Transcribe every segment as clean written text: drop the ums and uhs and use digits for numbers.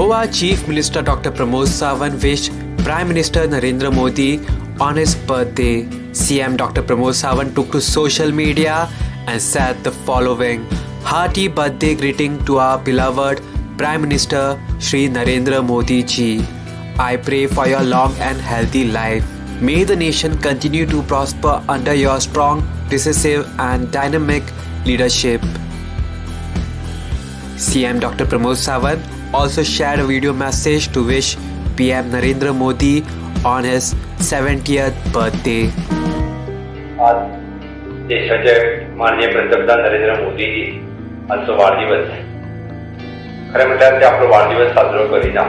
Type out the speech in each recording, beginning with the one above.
Goa Chief Minister Dr. Pramod Sawant wished Prime Minister Narendra Modi on his birthday. CM Dr. Pramod Sawant took to social media and said the following: Hearty birthday greeting to our beloved Prime Minister Shri Narendra Modi ji. I pray for your long and healthy life. May the nation continue to prosper under your strong, decisive and dynamic leadership. CM Dr. Pramod Sawant also shared a video message to wish PM Narendra Modi on his 70th birthday. आज देशाचे माननीय पंतप्रधान नरेंद्र मोदीजी हांचो वाडदिवस. खरें म्हटल्यार ते आपलो वाडदिवस साजरो करिना,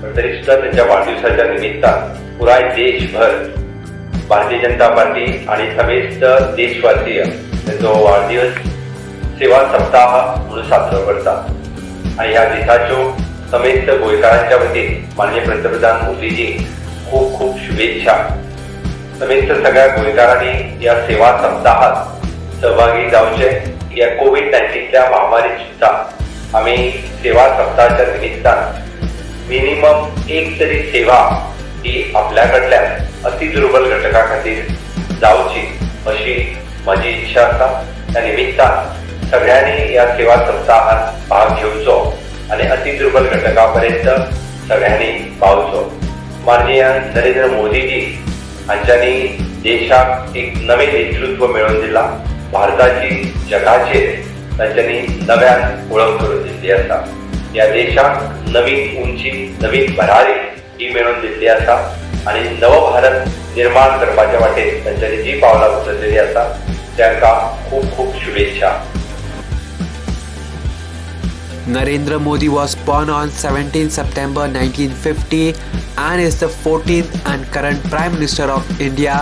पण तरी सुद्धा त्यांच्या वाढदिवसाच्या निमित्तान पुराय देशभर भारतीय जनता पार्टी आणि समेस्त देशवासीय त्यांचो वाढदिवस सेवा सप्ताह म्हणून साजरो करतात आणि ह्या दिसाच्यो समेस्त गोंयकारांच्या वतीन माननीय पंतप्रधान मोदीजी खूप खूप शुभेच्छा. समेस्त सगळ्या गोंयकारांनी ह्या सेवा सप्ताहात सहभागी जावचे. या कोविड 19च्या महामारीत सुद्धा आम्ही सेवा सप्ताहाच्या निमित्तान मिनिमम एक तरी सेवा ही आपल्या कडल्यान अतिदुर्बल घटका खातीर जावची अशी माझी इच्छा आसा. त्या निमित्तान सगळ्यांनी ह्या सेवा सप्ताहात भाग घेवचो आणि अतिदुर्बल घटका पर्यंत सगळ्यांनी पावचो. माननीय नरेंद्र मोदीजी हांच्यांनी देशाक एक नवें नेतृत्व मेळोवन दिलां. भारताची जगाचेर तांच्यांनी नव्यान वळख करून दिल्ली आसा. ह्या देशाक नवीन उंची, नवीन भरारी ही मेळोवन दिल्ली आसा आणि नव भारत निर्माण करपाच्या वाटेर तांच्यांनी जी पावलां उचललेली आसा तांकां खूब खूब शुभेच्छा. Narendra Modi was born on 17 September 1950 and is the 14th and current Prime Minister of India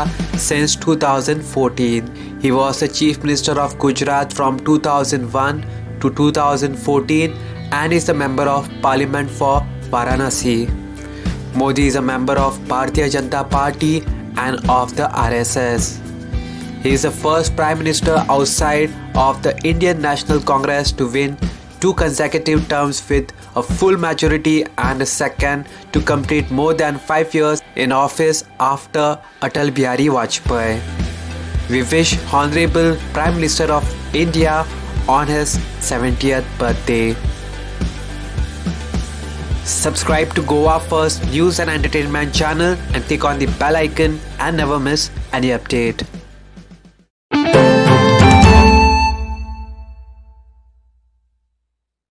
since 2014. He was the Chief Minister of Gujarat from 2001 to 2014 and is a Member of Parliament for Varanasi. Modi is a member of Bharatiya Janata Party and of the RSS. He is the first Prime Minister outside of the Indian National Congress to win two consecutive terms with a full majority and a second to complete more than 5 years in office after Atal Bihari Vajpayee. We wish Honorable Prime Minister of India on his 70th birthday. Subscribe to Goa First News and Entertainment channel and click on the bell icon and never miss any update.